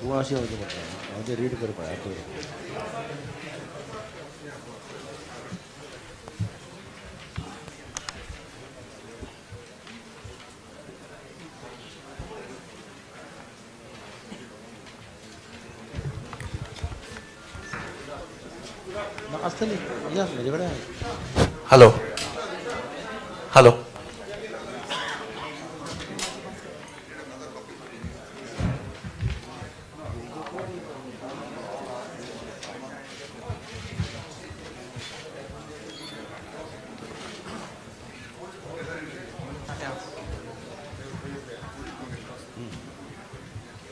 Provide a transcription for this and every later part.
तूं अशें वचूं पडटा, हांव तें रीड करपाक. आसतली या म्हजे कडेन. Hello hello.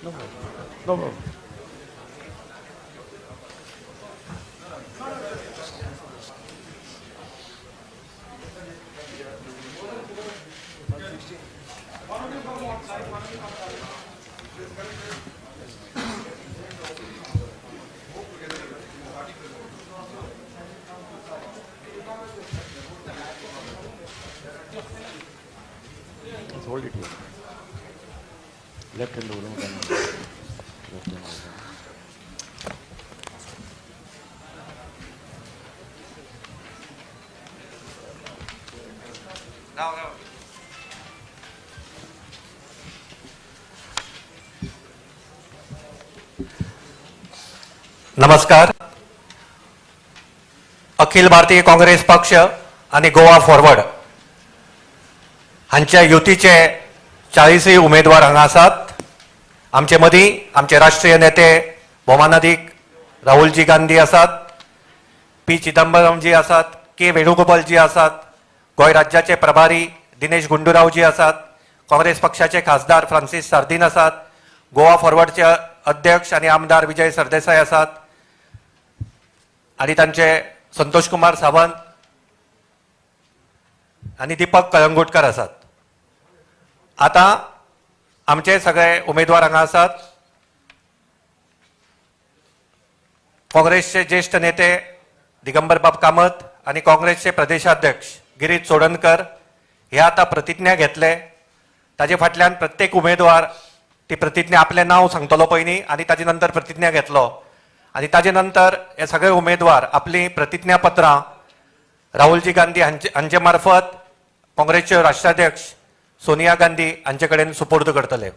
No problem. No problem. Let's hold it here. Left hand over. Left hand over. नमस्कार. अखिल भारतीय काँग्रेस पक्ष आणि गोवा फॉरवर्ड हांच्या युतीचे 40 उमेदवार हांगा आसात. आमचे मदीं आमचे राष्ट्रीय नेते भोमानादीक राहुलजी गांधी आसात, पी चिदंबरमजी आसात, के वेणुगोपालजी आसात, गोंय राज्याचे प्रभारी दिनेश गुंडुरावजी आसात, काँग्रेस पक्षाचे खासदार फ्रांसीस सार्दीन आसात, गोवा फॉरवर्डचे अध्यक्ष आनी आमदार विजय सरदेसाय आसात आनी तांचे संतोष कुमार सावंत आनी दीपक कळंगूटकर आसात. आतां आमचे सगळे उमेदवार हांगा आसात. काँग्रेसचे ज्येष्ठ नेते दिगंबर बाब कामत आनी काँग्रेसचे प्रदेशाध्यक्ष गिरीश चोडणकर हे आतां प्रतिज्ञा घेतले. ताजे फाटल्यान प्रत्येक उमेदवार ती प्रतिज्ञा आपलें नांव सांगतलो पयलीं आनी ताजे नंतर प्रतिज्ञा घेतलो आनी ताजे नंतर हे सगळे उमेदवार आपली प्रतिज्ञापत्रां राहुलजी गांधी हांचे मार्फत काँग्रेसचे राष्ट्राध्यक्ष सोनिया गांधी हांचे कडेन सुपूर्द करतले.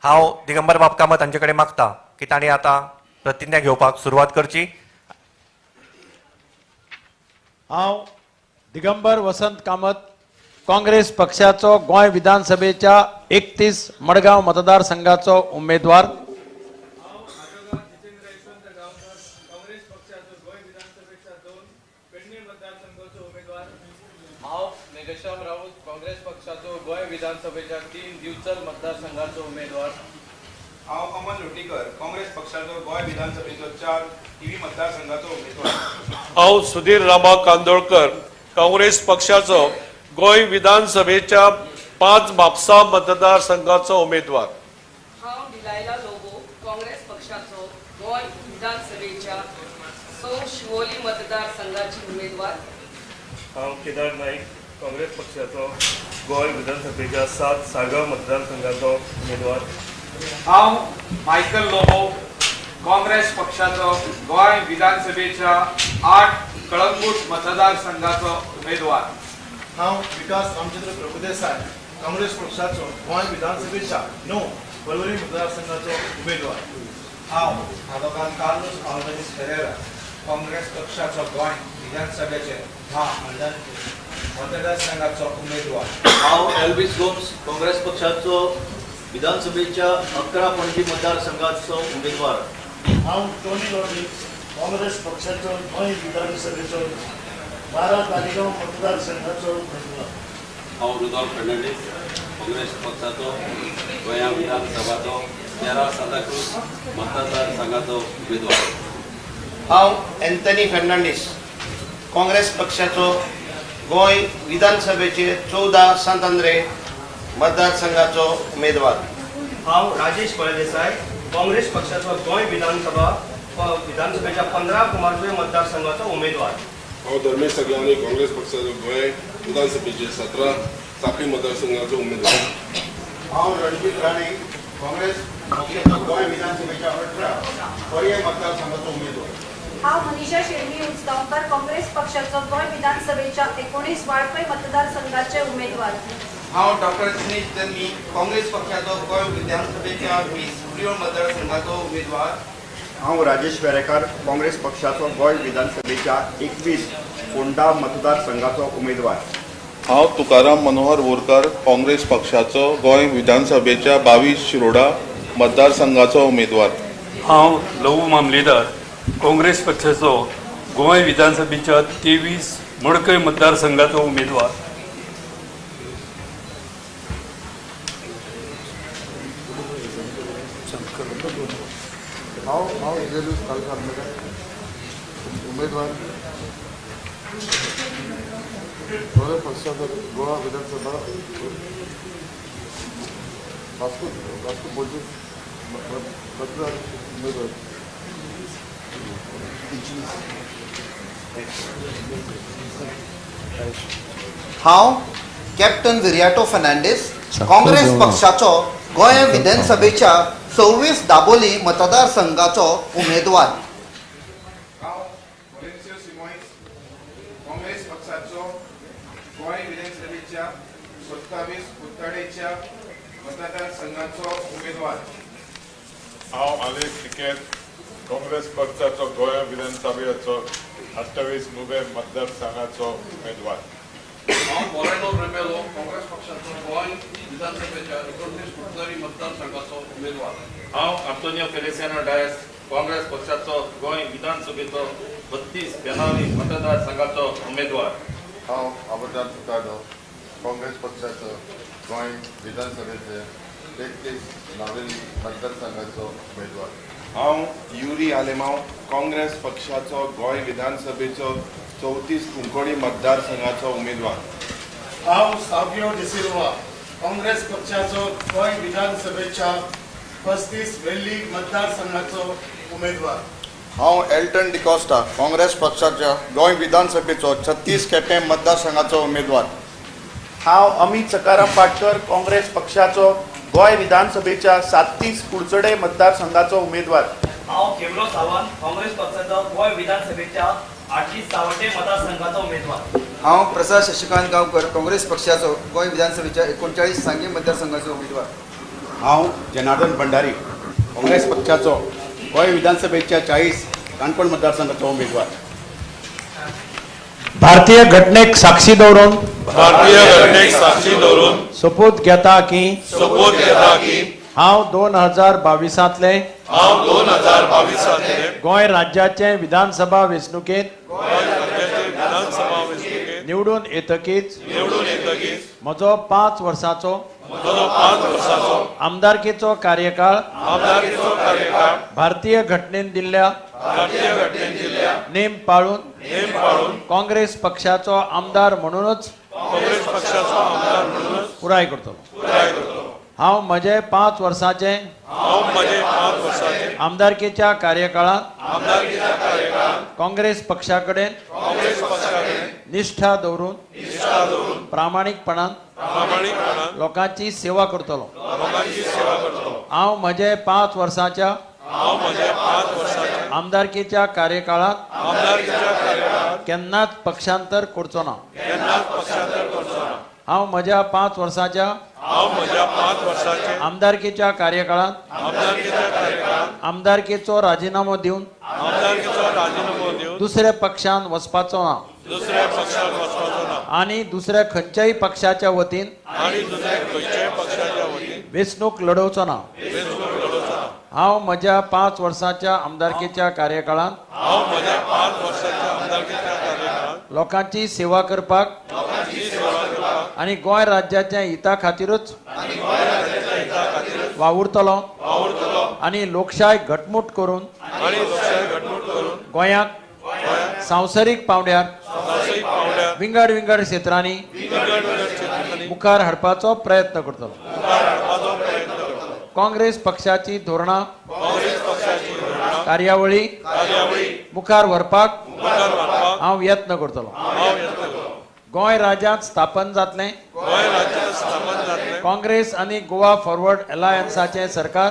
हांव दिगंबर बाब कामत हांचे कडेन मागता की तांणी आतां प्रतिज्ञा घेवपाक सुरवात करची. हांव दिगंबर वसंत कामत, काँग्रेस पक्षाचो गोंय विधानसभेच्या 31 मडगांव मतदारसंघाचो उमेदवार. काँग्रेस पक्षाचो गोंय विधानसभेच्या 2 पेडणे मतदारसंघाचो उमेदवार. हांव मेघश्याम राऊत, काँग्रेस पक्षाचो गोंय विधानसभेच्या 3 दिवचल मतदारसंघाचो उमेदवार. हांव कमल लोटीकर, काँग्रेस पक्षाचो गोंय विधानसभेचो 4 थिवी मतदारसंघाचो उमेदवार. हांव सुधीर रामा कांदोळकर, काँग्रेस पक्षाचो गोंय विधानसभेच्या 5 म्हापसा मतदारसंघाचो उमेदवार. हांव डिलायला लोबो, काँग्रेस पक्षाचो गोंय विधानसभेच्या 6 शिवोली मतदारसंघाची उमेदवार. हांव केदार नाईक, काँग्रेस पक्षाचो गोंय विधानसभेच्या 7 साळगांव मतदारसंघाचो उमेदवार. हांव मायकल लोबो, काँग्रेस पक्षाचो गोंय विधानसभेच्या 8 कळंगूट मतदारसंघाचो उमेदवार. हांव विकास रामचंद्र प्रभुदेसाय, काँग्रेस पक्षाचो गोंय विधानसभेच्या 9 पर्वरी मतदारसंघाचो उमेदवार. हांव आदोगाद कार्लोस आल्वरीस फेरेरा, काँग्रेस पक्षाचो गोंय विधानसभेचे 10 मतदारसंघाचो उमेदवार. हांव एल्विस गोम्स, काँग्रेस पक्षाचो विधानसभेच्या 11 पणजी मतदारसंघाचो उमेदवार. हांव टोनी रॉड्रिग्स, काँग्रेस पक्षाचो गोंय विधानसभेचो 12 तालिगांव मतदारसंघाचो उमेदवार. हांव रुदोल्फ फर्नांडीस, काँग्रेस पक्षाचो गोंया विधानसभाचो 13 सांताक्रूज मतदारसंघाचो उमेदवार. हांव एंथनी फर्नांडीस, काँग्रेस पक्षाचो गोंय विधानसभेचे 14 सांत आंद्रे मतदारसंघाचो उमेदवार. हांव राजेश फळदेसाय, काँग्रेस पक्षाचो गोंय विधानसभेच्या 15 कुमारजुंवें मतदारसंघाचो उमेदवार. हांव धर्मेश सगलानी, काँग्रेस पक्षाचो गोंय विधानसभेचे 17 चापी मतदारसंघाचो उमेदवार. हांव रणजीत राणे, काँग्रेस पक्षाचो गोंय विधानसभेच्या 18 पर्यें मतदारसंघाचो उमेदवार. हांव मनीषा शेणवी उजगांवकर, काँग्रेस पक्षाचो गोंय विधानसभेच्या 19 वाळपय मतदारसंघाचे उमेदवार. हांव डॉक्टर दिनेश जन्मी, काँग्रेस पक्षाचो गोंय विधानसभेच्या 20 प्रियोळ मतदारसंघाचो उमेदवार. हांव राजेश वेरेकार, काँग्रेस पक्षाचो गोंय विधानसभेच्या 21 फोंडा मतदारसंघाचो उमेदवार. हांव तुकाराम मनोहर बोरकर, काँग्रेस पक्षाचो गोंय विधानसभेच्या 22 शिरोडा मतदारसंघाचो उमेदवार. हांव लवू मामलेदार, काँग्रेस पक्षाचो गोंय विधानसभेच्या 23 मडकय मतदारसंघाचो उमेदवार. हांव इजेलूस तालुका उमेदवार, काँग्रेस पक्षाचो गोवा विधानसभा वास्को वास्को बोलचे मतदार उमेदवार. हांव कॅप्टन विरियाटो फर्नांडीस, काँग्रेस पक्षाचो गोंय विधानसभेच्या 26 दाबोली मतदारसंघाचो उमेदवार. हांव वॉलेन्सियो सिमोइस, काँग्रेस पक्षाचो गोंय विधानसभेच्या 27 कुडचडेच्या मतदारसंघाचो उमेदवार. हांव आलेस निकेत, काँग्रेस पक्षाचो गोंय विधानसभेचो 28 नुवें मतदारसंघाचो उमेदवार. हांव मोरेनो रेमेलो, काँग्रेस पक्षाचो गोंय विधानसभेच्या 29 कुडचडी मतदारसंघाचो उमेदवार. हांव आंतोनियो फेलिसियानो डायस, काँग्रेस पक्षाचो गोंय विधानसभेचो 32 बेनावली मतदारसंघाचो उमेदवार. हांव आबरदार सुकाडो, काँग्रेस पक्षाचो गोंय विधानसभेचे 31 नावेली मतदारसंघाचो उमेदवार. हांव युरी आलेमांव, काँग्रेस पक्षाचो गोंय विधानसभेचो 34 कुंकळी मतदारसंघाचो उमेदवार. हांव सावियो डिसिल्वा, काँग्रेस पक्षाचो गोंय विधानसभेच्या 35 वेल्ली मतदारसंघाचो उमेदवार. हांव एल्टन डिकॉस्टा, काँग्रेस पक्षाच्या गोंय विधानसभेचो 36 केपें मतदारसंघाचो उमेदवार. हांव अमित सकाराम पाटकर, काँग्रेस पक्षाचो गोंय विधानसभेच्या 37 कुडचडे मतदारसंघाचो उमेदवार. हांव खेमलो सावंत, काँग्रेस पक्षाचो गोंय विधानसभेच्या 38 सावड्डे मतदारसंघाचो उमेदवार. हांव प्रसाद शशिकांत गांवकर, काँग्रेस पक्षाचो गोंय विधानसभेच्या 39 सांगें मतदारसंघाचो उमेदवार. हांव जनार्दन भंडारी, काँग्रेस पक्षाचो गोंय विधानसभेच्या 40 काणकोण मतदारसंघाचो उमेदवार. भारतीय घटनेक साक्षी दवरून, भारतीय घटनेक साक्षी दवरून सोपूत घेता की, सोपूत घेता की हांव 2022 हांव 2022 गोंय राज्याचे विधानसभा वेंचणुकेंत विधानसभा वेंचणुकेंत निवडून येतकीच, म्हजो 5 वर्सांचो, 5 वर्सांचो आमदारकीचो कार्यकाळ, भारतीय भारतीय घटनेन दिल्ल्या, नेम नेम पाळून, पाळून काँग्रेस पक्षाचो आमदार म्हणूनच पुराय पुराय करतलो. करतलो. हांव म्हजे 5 वर्सांचे हांव म्हजे 5 वर्सांचे आमदारकीच्या कार्यकाळांत आमदारकीच्या कार्यकाळांत काँग्रेस पक्षा कडेन काँग्रेस पक्षा कडेन निश्ठा दवरून, निश्ठा दवरून प्रामाणीकपणान प्रामाणीकपणान लोकांची सेवा करतलो. लोकांची सेवा करतलो. हांव म्हजे 5 वर्सांच्या हांव म्हजे 5 वर्सांचे आमदारकीच्या कार्यकाळांत आमदारकीच्या कार्यकाळांत केन्नाच पक्षांतर करचो ना. केन्नाच पक्षांतर करचो ना. हांव म्हज्या 5 वर्सांच्या हांव म्हज्या 5 वर्सांचे आमदारकीच्या कार्यकाळांत आमदारकीच्या कार्यकाळांत आमदारकीचो राजिनामो दिवन आमदारकीचो राजिनामो दिवन दुसऱ्या पक्षांत वचपाचो ना दुसऱ्या पक्षांत वचपाचो ना आनी दुसऱ्या खंयच्याय पक्षाच्या वतीन आनी दुसऱ्या खंयच्याय पक्षाच्या वतीन वेंचणूक लढोवचो ना. वेंचणूक लढोवचो ना. हांव म्हज्या 5 वर्सांच्या आमदारकीच्या कार्यकाळांत हांव म्हज्या 5 वर्सांच्या आमदारकीच्या कार्यकाळांत लोकांची सेवा करपाक लोकांची सेवा करपाक आनी गोंय राज्याच्या हिता खातीरूच आनी गोंय राज्याच्या हिता खातीर वावुरतलो वावुरतलो आनी लोकशाय घटमूट करून आनी लोकशाय घटमूट करून गोंयाक संवसारीक पावंड्यार संवसारीक पावंड्यार विंगड विंगड क्षेत्रांनी विंगड विंगड क्षेत्रांनी मुखार हाडपाचो प्रयत्न करतलो. मुखार हाडपाचो प्रयत्न करतलो. काँग्रेस पक्षाची धोरणां काँग्रेस पक्षाची धोरणां कार्यावळी कार्यावळी मुखार व्हरपाक मुखार व्हरपाक हांव यत्न करतलो. हांव यत्न करतलो. गोंय राज्यांत स्थापन जातलें गोंय राज्यांत स्थापन जातलें काँग्रेस आनी गोवा फॉरवर्ड अलायन्साचें सरकार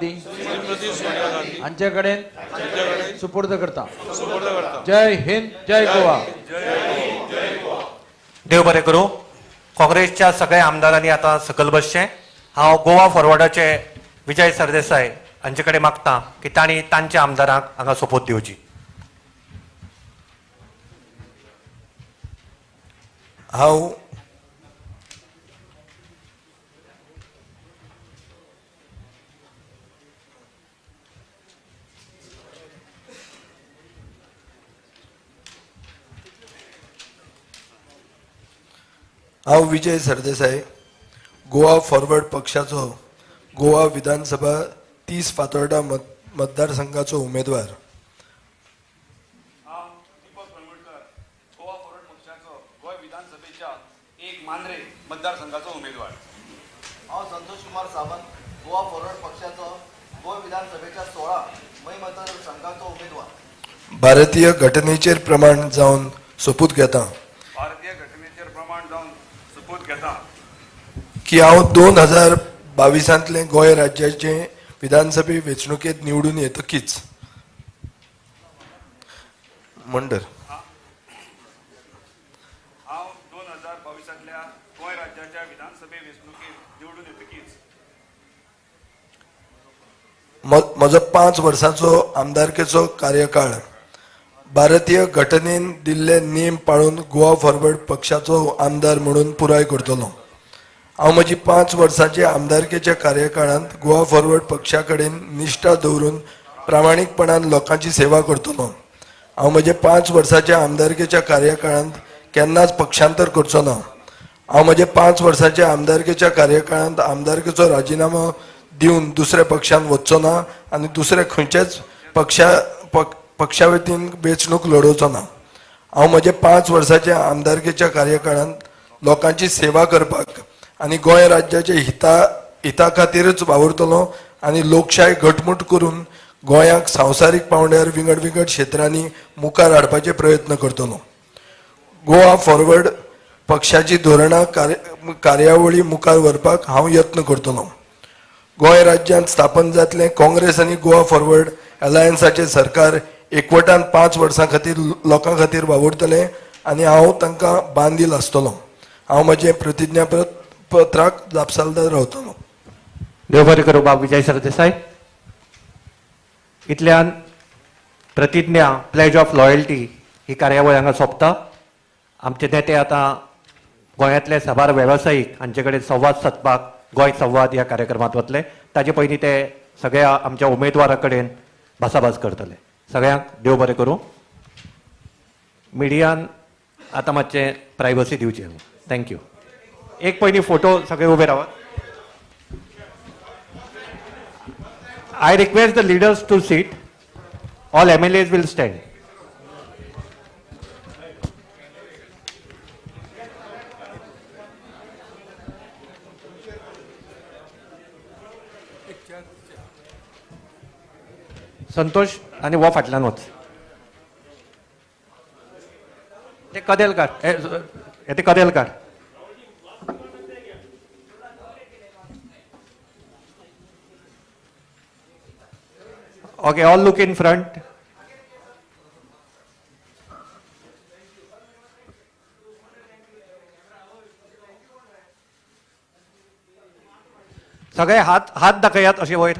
गांधी श्रीमती सोनिया गांधी हांचे कडेन हांचे कडेन सुपूर्द करता. सुपूर्द करता. जय हिंद, जय गोवा. देव बरें करूं. काँग्रेसच्या सगळ्या आमदारांनी आतां सकयल बसचें. हांव गोवा फॉरवर्डाचे विजय सरदेसाय हांचे कडेन मागता की तांणी तांच्या आमदारांक हांगा सोपूत दिवची. हांव विजय सरदेसाय, गोवा फॉरवर्ड पक्षाचो गोवा विधानसभा 30 फातोर्डा मतदारसंघाचो उमेदवार. हांव दीपक कळंगूटकर, गोवा फॉरवर्ड पक्षाचो गोंय विधानसभेच्या 1 मांद्रे मतदारसंघाचो उमेदवार. हांव संतोष कुमार सावंत, गोवा फॉरवर्ड पक्षाचो गोंय विधानसभेच्या 16 मय मतदारसंघाचो उमेदवार. भारतीय घटनेचेर प्रमाण जावन सोपूत घेता भारतीय घटनेचेर प्रमाण जावन सोपूत घेता की हांव 2022 गोंय राज्याचे विधानसभे वेंचणुकेंत निवडून येतकीच मंडळ हांव 2022 गोंय राज्याच्या विधानसभे वेंचणुकेंत निवडून येतकीच म्हजो 5 वर्सांचो आमदारकेचो कार्यकाळ भारतीय घटनेन दिल्ले नेम पाळून गोवा फॉरवर्ड पक्षाचो आमदार म्हणून पुराय करतलो. हांव म्हजी 5 वर्सांचे आमदारकेच्या कार्यकाळांत गोवा फॉरवर्ड पक्षा कडेन निश्ठा दवरून प्रामाणीकपणान लोकांची सेवा करतलो. हांव म्हजे 5 वर्सांच्या आमदारकेच्या कार्यकाळांत केन्नाच पक्षांतर करचो ना. हांव म्हजे 5 वर्सांच्या आमदारकेच्या कार्यकाळांत आमदारकेचो राजिनामो दिवन दुसऱ्या पक्षान वचचो ना आनी दुसऱ्या खंयच्याच पक्षा वतीन वेंचणूक लडोवचो ना. हांव म्हजे 5 वर्सांच्या आमदारकेच्या कार्यकाळांत लोकांची सेवा करपाक आनी गोंय राज्याच्या हिता खातीरच वावुरतलो आनी लोकशाय घटमूट करून गोंयाक संवसारीक पांवड्यार विंगड विंगड क्षेत्रांनी मुखार हाडपाचे प्रयत्न करतलो. गोवा फॉरवर्ड पक्षाची धोरणां कार्यावळी मुखार व्हरपाक हांव यत्न करतलो. गोंय राज्यांत स्थापन जातलें काँग्रेस आनी गोवा फॉरवर्ड अलायन्साचें सरकार एकवटान 5 वर्सां खातीर लोकां खातीर वावुरतलें आनी हांव तांकां बांदील आसतलो. हांव म्हजें प्रतिज्ञापत्राक जापसालदार रावतलो. देव बरें करूं बाब विजय सरदेसाय. इतल्यान प्रतिज्ञा प्लेज ऑफ लॉयल्टी ही कार्यावळ हांगा सोंपता. आमचे नेते आतां गोंयांतले साबार वेवसायीक हांचे कडेन संवाद सादपाक गोंय संवाद ह्या कार्यक्रमांत वतले. ताजे पयलीं ते सगळ्या आमच्या उमेदवारा कडेन भासाभास करतले. सगळ्यांक देव बरें करूं. मिडियान आतां मातशें प्रायवसी दिवची. Thank you. एक पयलीं फोटो सगळे उबे रावात. I request the leaders to sit. All MLAs will stand. Santosh आनी हो फाटल्यान वच. ते कदेल काड, ते कदेल काड. Okay, all look in front. सगळे हात हात दाखयात अशे वयर.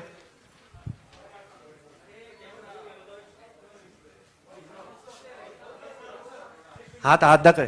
हात हात दाखय.